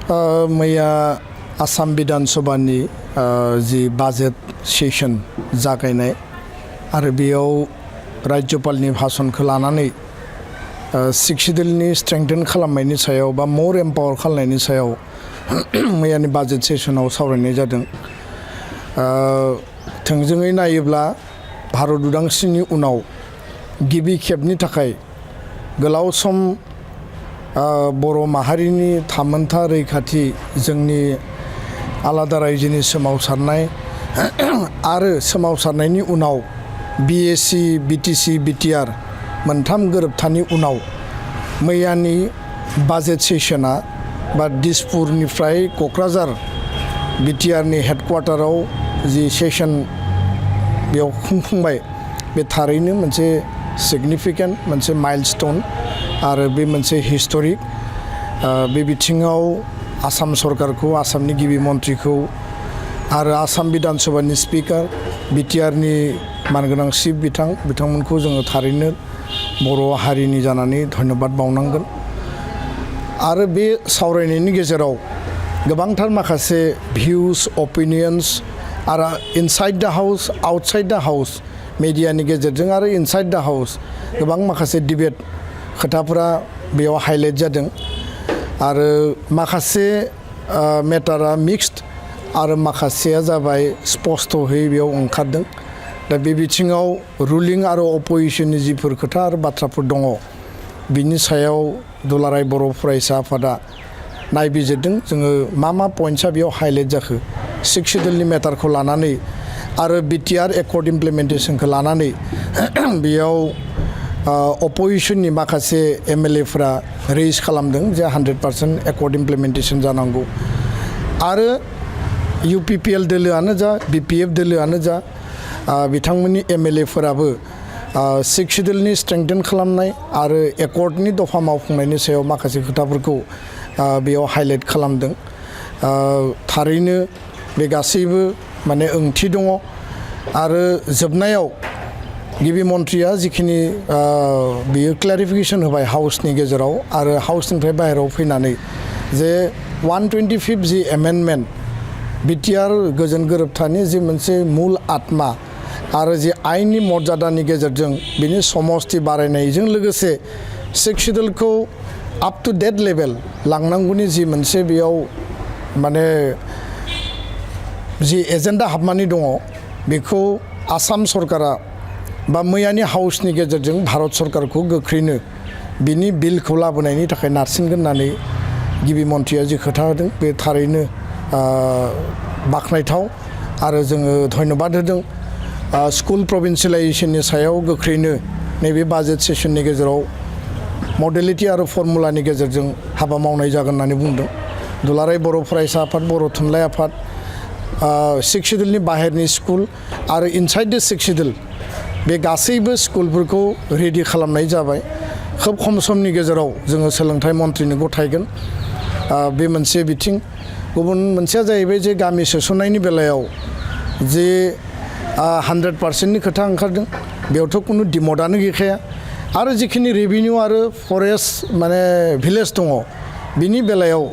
मैया आसाम विधान सभानि जि बाजेट सेसन जागायनाय आरो बेयाव राज्यपालनि भाषणखौ लानानै शिक्षिदलनि स्ट्रेंथेन खालामनायनि सायाव बा मोर एम्पावर खालामनायनि सायाव मैयानि बाजेट सेसनाव सावरायनाय जादों। थोंजोङै नायोब्ला भारत उदांस्रिनि उनाव गिबि खेबनि थाखाय गोलाव सम बर' माहारिनि थामोनथा रैखाथि जोंनि आलादा रायजोनि सोमावसारनाय आरो सोमावसारनायनि उनाव BAC BTC BTR मोनथाम गोरोबथानि उनाव मैयानि बाजेट सेसना बा दिसपुरनिफ्राय क'क्राझार BTRनि हेडक्वार्टाराव जि सेसन बेयाव खुंफुंबाय बे थारैनो मोनसे सिगनिफिकेन्ट मोनसे माइलस्टोन आरो बे मोनसे हिस्टरिक बे बिथिङाव आसाम सरकारखौ आसामनि गिबि मन्थ्रिखौ आरो आसाम विधान सभानि स्पिकार BTRनि मानगोनां चिफ बिथांमोनखौ जोङो थारैनो बर' हारिनि जानानै धन्यबाद बावनांगोन। आरो बे सावरायनायनि गेजेराव गोबांथार माखासे भिउस अपिनियन्स आरो इनसाइड द हाउस आउटसाइड द हाउस मिडियानि गेजेरजों आरो इनसाइड द हाउस गोबां माखासे डिबेट खोथाफोरा बेयाव हाइलाइट जादों आरो माखासे मेटारा मिक्सड आरो माखासेया जाबाय स्पष्टहै बेयाव ओंखारदों। दा बे बिथिङाव रुलिं आरो अपोजिशननि जिफोर खोथा आरो बाथ्राफोर दङ बिनि सायाव दुलाराय बर' फरायसा आफादा नायबिजिरदों। जोङो मा पइन्टसा बेयाव हाइलाइट जाखो शिक्षिदलनि मेटारखौ लानानै आरो BTR एकर्ड इमप्लिमेन्टेसनखौ लानानै बेयाव अपोजिशननि माखासे MLAफोरा रेज खालामदों जे 100% एकर्ड इमप्लिमेन्टेसन जानांगौ आरो UPPL दोलोआनो जा BPF दोलोआनो जा बिथांमोननि MLAफोराबो शिक्षिदलनि स्ट्रेंथेन खालामनाय आरो एकर्डनि दफा मावफुंनायनि सायाव माखासे खोथाफोरखौ बेयाव हाइलाइट खालामदों। थारैनो बे गासैबो माने ओंथि दङ आरो जोबनायाव गिबि मन्थ्रिया जिखिनि बियो क्लेरिफिकेसन होबाय हाउसनि गेजेराव आरो हाउसनिफ्राय बाहेरायाव फैनानै जे 125 जि एमेन्डमेन्ट BTR गोजोन गोरोबथानि जि मोनसे मुल आत्मा आरो जि आइननि मर्यादानि गेजेरजों बिनि समस्ति बारायनायजों लोगोसे शिक्षिदलखौ आप टु डेट लेभेल लांनांगौनि जि मोनसे बेयाव माने जि एजेन्डा हाबनानै दङ बेखौ आसाम सरकारा बा मैयानि हाउसनि गेजेरजों भारत सरकारखौ गोख्रैनो बिनि बिलखौ लाबोनायनि थाखाय नारसिनगोन होननानै गिबि मन्थ्रिया जि खोथा होदों बे थारैनो बाख्नायथाव आरो जोङो धन्यबाद होदों। स्कुल प्रभिन्सियेलाइजेसननि सायाव गोख्रैनो नैबे बाजेट सेसननि गेजेराव मडेलिटि आरो फर्मुलानि गेजेरजों हाबा मावनाय जागोन होननानै बुंदों। दुलाराय बर' फरायसा आफाद बर' थुनलाइ आफाद शिक्षिदलनि बाहेरनि स्कुल आरो इनसाइड द शिक्षिदल बे गासैबो स्कुलफोरखौ रेडि खालामनाय जाबाय। खोब खम समनि गेजेराव जोङो सोलोंथाइ मन्थ्रिनो गथायगोन बे मोनसे बिथिं। गुबुन मोनसेया जाहैबाय जे गामि सोसननायनि बेलायाव जे 100%नि खोथा ओंखारदों बेयावथ' कुनु डिमडआनो गैखाया आरो जिखिनि रेभिनिउ आरो फरेस्ट माने भिलेज दङ बिनि बेलायाव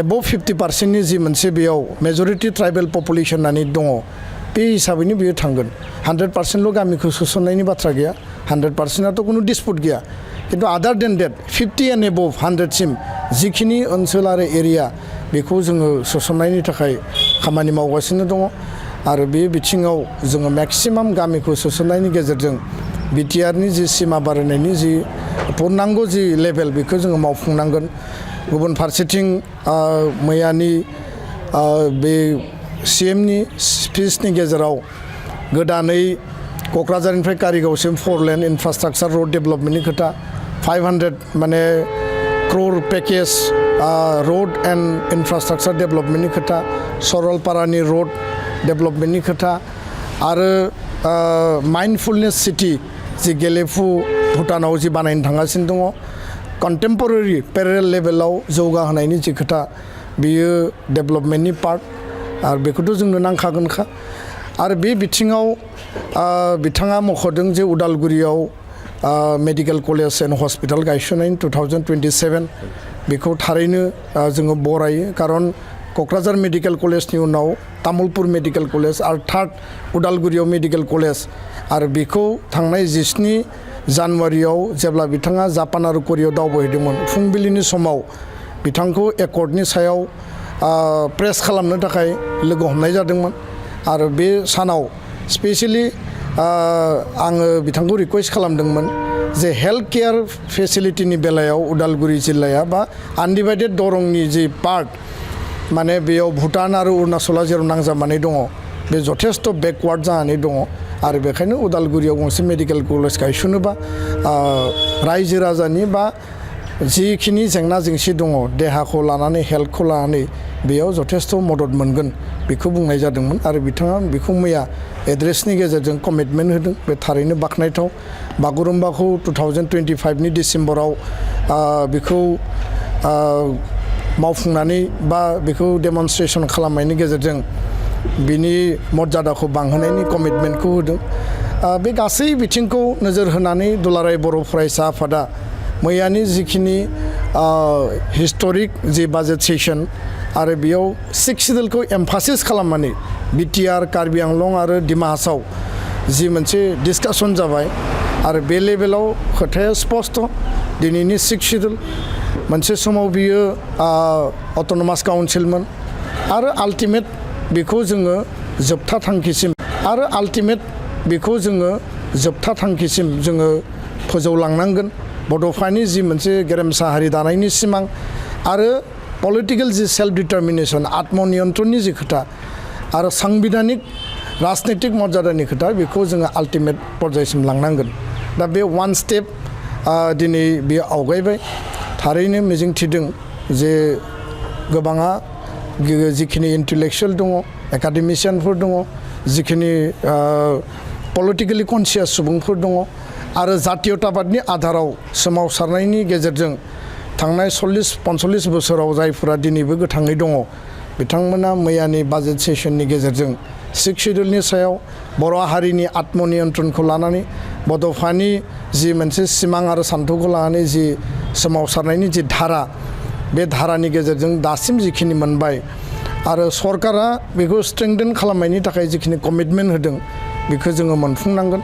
एबभ 50%नि जि मोनसे बेयाव मेजरिटि ट्राइबेल पपुलेसन होननानै दङ बे हिसाबैनो बियो थांगोन। 100%ल' गामिखौ सोसननायनि बाथ्रा गैया, 100%आथ' कुनु डिसपुट गैया, खिन्थु आदार देन डेट 50 एन्ड एबभ 100सिम जिखिनि ओनसोल आरो एरिया बेखौ जोङो सोसननायनि थाखाय खामानि मावगासिनो दङ आरो बे बिथिङाव जोङो मेक्सिमाम गामिखौ सोसननायनि गेजेरजों BTRनि जि सिमा बारायनायनि जि पूर्णांग जि लेभेल बेखौ जोङो मावफुंनांगोन। गुबुन फारसेथिं मैयानि बे CMनि स्पिचनि गेजेराव गोदानै क'क्राझारनिफ्राय कारिगावसिम 4 लेन इनफ्रास्ट्राक्चार रड डेभेलपमेन्टनि खोथा 500 माने क्र'र पेकेज रड एन्ड इनफ्रास्ट्राक्चार डेभेलपमेन्टनि खोथा सरलपारानि रड डेभेलपमेन्टनि खोथा आरो माइन्डफुलनेस सिटि जि गेलेफु भुटानाव जि बानायनो थांगासिनो दङ कन्टेम्परारि पेरेल लेभेलाव जौगाहोनायनि जि खोथा बियो डेभेलपमेन्टनि पार्ट आरो बेखौथ' जोंनो नांखागोनखा आरो बे बिथिङाव बिथाङा मख'दों जे उदालगुरियाव मेडिकेल कलेज एन्ड हस्पिटाल गायसननायनि 2027 बेखौ थारैनो जोङो बरायो खारन क'क्राझार मेडिकेल कलेजनि उनाव तामुलपुर मेडिकेल कलेज आरो थार्ड उदालगुरियाव मेडिकेल कलेज आरो बेखौ थांनाय 17 जानुवारियाव जेब्ला बिथाङा जापान आरो करियाव दावबायहैदोंमोन फुंबिलिनि समाव बिथांखौ एकर्डनि सायाव प्रेस खालामनो थाखाय लोगो हमनाय जादोंमोन आरो बे सानाव स्पेशली आङो बिथांखौ रिक्वेस्ट खालामदोंमोन जे हेल्थ केयार फेसिलिटिनि बेलायाव उदालगुरि जिल्लाया बा आनडिभाइडेड दरंनि जि पार्ट माने बेयाव भुटान आरो अरुणाचला जेराव नांजाबनानै दङ बे जथेस्थ' बेकवार्ड जानानै दङ आरो बेखायनो उदालगुरियाव गंसे मेडिकेल कलेज गायसनोबा रायजो राजानि बा जिखिनि जेंना जेंसि दङ देहाखौ लानानै हेल्थखौ लानानै बेयाव जथेस्थ' मदद मोनगोन बेखौ बुंनाय जादोंमोन आरो बिथाङा बेखौ मैया एड्रेसनि गेजेरजों कमिटमेन्ट होदों बे थारैनो बाख्नायथाव बागुरुम्बाखौ 2025नि डिसेम्बराव बेखौ मावफुंनानै बा बेखौ डेमनस्ट्रेसन खालामनायनि गेजेरजों बिनि मर्यादाखौ बांहोनायनि कमिटमेन्टखौ होदों बे गासै बिथिंखौ नोजोर होनानै दुलाराय बर' फरायसा आफादा मैयानि जिखिनि हिस्टरिक जि बाजेट सेसन आरो बेयाव 6 सिडुलखौ एमफासिस खालामनानै बिटिआर कार्बि आंलं आरो डिमा हासाव जि मोनसे डिसकासन जाबाय आरो बे लेभेलाव खोथाया स्पस्ट दिनैनि 6 सिडुल मोनसे समाव बियो अट'नमास काउन्सिलमोन आरो आल्टिमेट बेखौ जोङो जोबथा थांखिसिम जोङो फोजौलांनांगोन बड'फानि जि मोनसे गेरेमसा हारि दानायनि सिमां आरो पलिटिकेल जि सेल्फ डिटारमिनेसन आत्मनियन्त्रणनि जि खोथा आरो सांबिधानिक राजनितिक मर्यादानि खोथा बेखौ जोङो आल्टिमेट पर्यायसिम लांनांगोन दा बे वान स्टेप दिनै बेयो आवगायबाय थारैनो मिजिंथिदों जे गोबाङा जिखिनि इन्टेलेक्सुयेल दङ एकाडेमिशियानफोर दङ जिखिनि पलिटिकेलि कनसियास सुबुंफोर दङ आरो जातीयताबादनि आधाराव सोमावसारनायनि गेजेरजों थांनाय 40-45 बोसोराव जायफोरा दिनैबो गोथाङै दङ बिथांमोना मैयानि बाजेट सेसननि गेजेरजों 6 सिडुलनि सायाव बर' हारिनि आत्मनियन्त्रणखौ लानानै बड'फानि जि मोनसे सिमां आरो सान्थौखौ लानानै जि सोमावसारनायनि जि धारा बे धारानि गेजेरजों दासिम जिखिनि मोनबाय आरो सरकारा बेखौ स्ट्रेंथेन खालामनायनि थाखाय जिखिनि कमिटमेन्ट होदों बेखौ जोङो मोनफुंनांगोन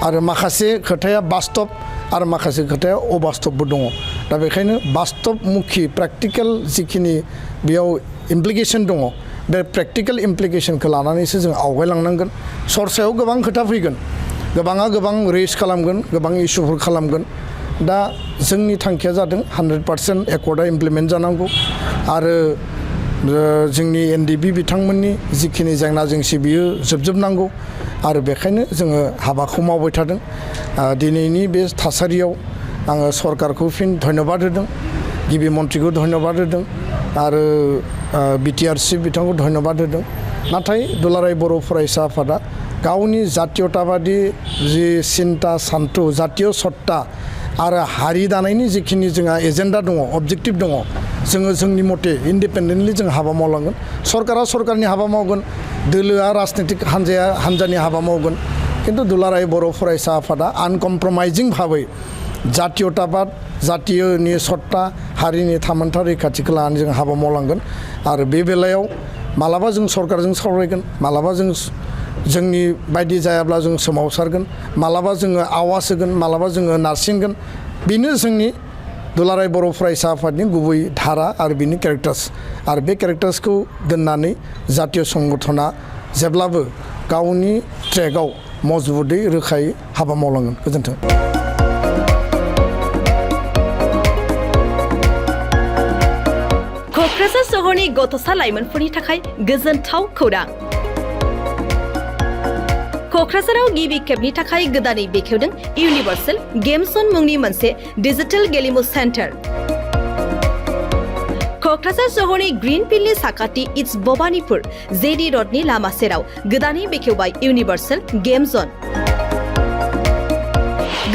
आरो माखासे खोथाया बास्तब आरो माखासे खोथाया अबास्तबबो दङ दा बेखायनो बास्तबमुखि प्रेक्टिकेल जिखिनि बेयाव इमप्लिकेसन दङ बे प्रेक्टिकेल इमप्लिकेसनखौ लानानैसो जों आवगायलांनांगोन सरसायाव गोबां खोथा फैगोन गोबाङा गोबां रेज खालामगोन गोबां इस्युफोर खालामगोन दा जोंनि थांखिया जादों 100% एकर्डआ इमप्लिमेन्ट जानांगौ आरो जोंनि एनडिबि बिथांमोननि जिखिनि जेंना जेंसि बियो जोबजोबनांगौ आरो बेखायनो जोङो हाबाखौ मावबाय थादों दिनैनि बे थासारियाव आङो सरकारखौ फिन धन्यबाद होदों गिबि मन्थ्रिखौ धन्यबाद होदों आरो बिटिआर चिफ बिथांखौ धन्यबाद होदों नाथाय दुलाराय बर' फरायसा आफादा गावनि जातीयताबादि जि सिन्ता सान्थौ जातीय सत्ता आरो हारि दानायनि जिखिनि जोंहा एजेन्डा दङ अबजेक्टिभ दङ जोङो जोंनि मथे इन्डिपेन्डेन्टलि जों हाबा मावलांगोन सरकारा सरकारनि हाबा मावगोन दोलोआ राजनितिक हान्जानि हाबा मावगोन खिन्थु दुलाराय बर' फरायसा आफादा आनकमप्रमाइजिं भाबै जातीयताबाद जातीयनि सत्ता हारिनि थामोन्था रैखाथिखौ लानानै जों हाबा मावलांगोन आरो बे बेलायाव मालाबा जों सरकारजों सावरायगोन मालाबा जों जोंनि बायदि जायाब्ला जों सोमावसारगोन मालाबा जोङो आवाज होगोन मालाबा जोङो नारसिनगोन बेनो जोंनि दुलाराय बर' फरायसा आफादनि गुबै धारा आरो बिनि केरेक्टार्स आरो बे केरेक्टार्सखौ दोननानै जातीय संगठना जेब्लाबो गावनि ट्रेकआव मजबुतै रोखायै हाबा मावलांगोन गोजोन्थों क'क्राझार सहरनि गथ'सा लाइमोनफोरनि थाखाय गोजोनथाव खौरां क'क्राझाराव गिबि खेबनि थाखाय गोदानै बेखेवदों इउनिभार्सेल गेम जोन मुंनि मोनसे डिजिटेल गेलेमु सेन्टार क'क्राझार सहरनि ग्रीन फिल्डनि साखाथि इट्स भबानिपुर जेडी रडनि लामा सेराव गोदानै बेखेवबाय इउनिभार्सेल गेम जोन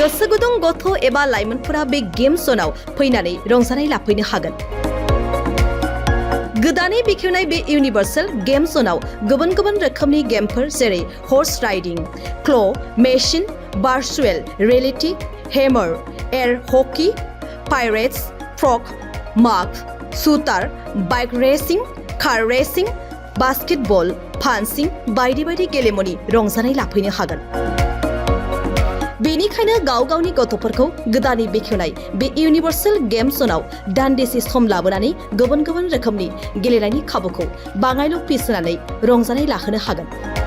गोसो गुदुं गथ' एबा लाइमोनफोरा बे गेम जोनाव फैनानै रंजानाय लाफैनो हागोन गोदानै बेखेवनाय बे इउनिभार्सेल गेम जोनाव गुबुन गुबुन रोखोमनि गेमफोर जेरै horse riding claw' machine virtual reality hammer air hockey pirates frog mark shooter bike racing car racing basketball fencing बायदि बायदि गेलेमुनि रंजानाय लाफैनो हागोन। बेनिखायनो गाव गावनि गथ'फोरखौ गोदानै बेखेवनाय बे इउनिभार्सेल गेम ज'नाव दान्दिसे सम लाबोनानै गुबुन गुबुन रोखोमनि गेलेनायनि खाबुखौ बाङायल' फिस होनानै रंजानाय लाहोनो हागोन।